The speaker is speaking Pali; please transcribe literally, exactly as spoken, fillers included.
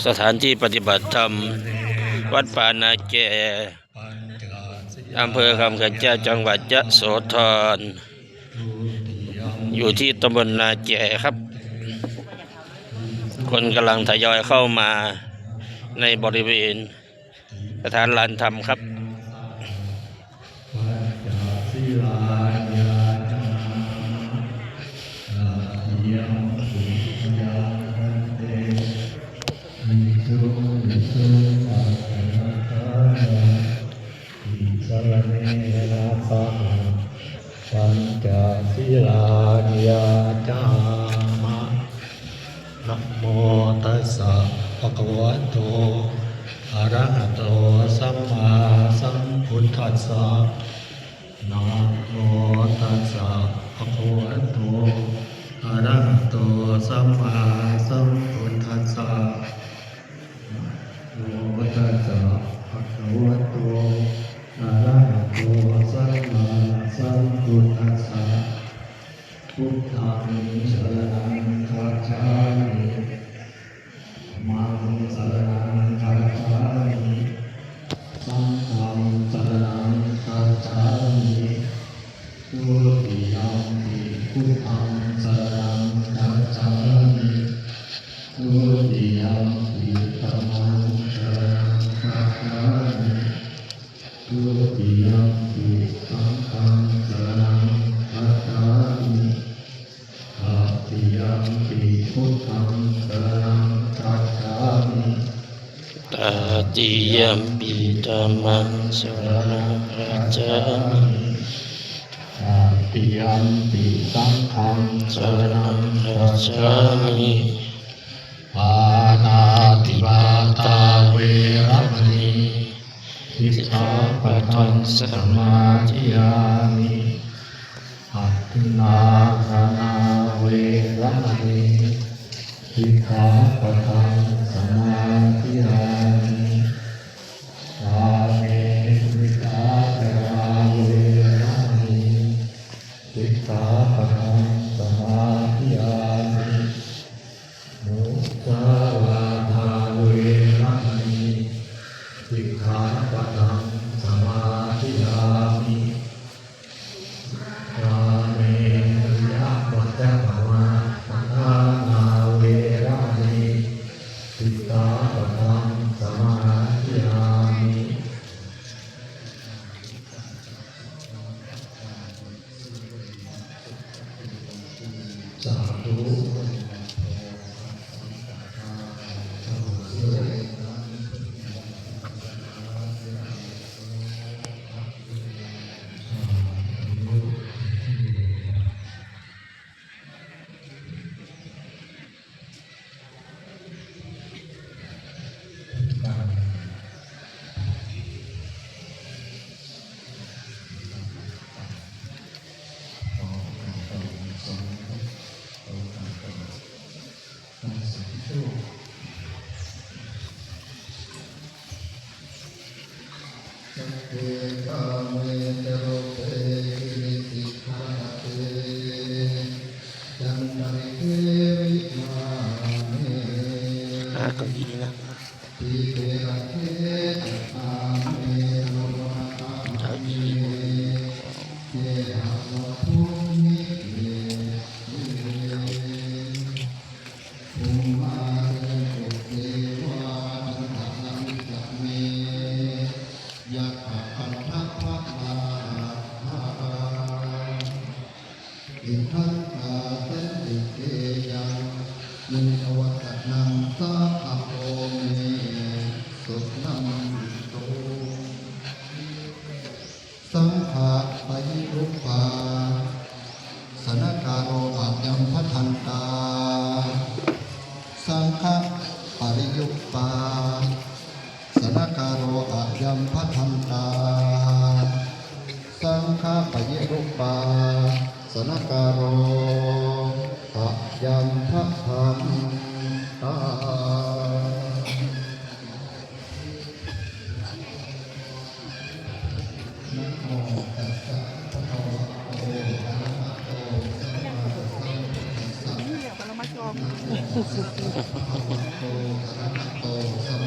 สถานที่ปฏิบัติธรรม วัดป่านาแก อำเภอคำกระเจ้า จังหวัดยโสธร อยู่ที่ตำบลนาแกครับ คนกำลังทยอยเข้ามาในบริเวณสถานลานธรรมครับ Saraṇena saha pañca sīlāni yācāma. Namo tassa bhagavato arahato sammāsambuddhassa. Namo tassa bhagavato arahato sammāsambuddhassa. Namo tassa bhagavato arahato sammāsambuddhassa. Buddhaṃ saraṇaṃ gacchāmi. Dhammaṃ saraṇaṃ gacchāmi. Saṅghaṃ saraṇaṃ gacchāmi. Dutiyampi buddhaṃ saraṇaṃ gacchāmi. Dutiyampi dhammaṃ saraṇaṃ gacchāmi. Dutiyampi saṅghaṃ saraṇaṃ gacchāmi. Tatiyampi buddhaṃ saraṇaṃ gacchāmi. Tatiyampi dhammaṃ saraṇaṃ gacchāmi. Tatiyampi saṅghaṃ saraṇaṃ gacchāmi. Pāṇātipātā veramaṇī sikkhāpadaṃ samādiyāmi. Adinnādānā veramaṇī sikkhāpadaṃ samādiyāmi. Kāmesu micchācārā veramaṇī sikkhāpadaṃ samādiyāmi. Musāvādā veramaṇī sikkhāpadaṃ samādiyāmi. Kāmesu micchācāramaṇāpakāyā veramaṇī sikkhāpadaṃ samādiyāmi. Sādhu. Sagge kāme ca rūpe girisikharataṭe cantalikkhe vimāne อ่า เก้าอี้นะ dīpe raṭṭhe ca gāme taruvanagahane gehavatthumhi khette. Bhummā cāyantu devā jalathalavisame yakkhagandhabbanāgā tiṭṭhantā santike yaṃ munivaravacanaṃ sādhavo me suṇantu. Saṅghapaṭirūpāsanakāro ayambhadantā. Saṅghapaṭirūpāsanakāro ayambhadantā. Saṅghapaṭirūpāsanakāro ayambhadantā. Bhagavato arahato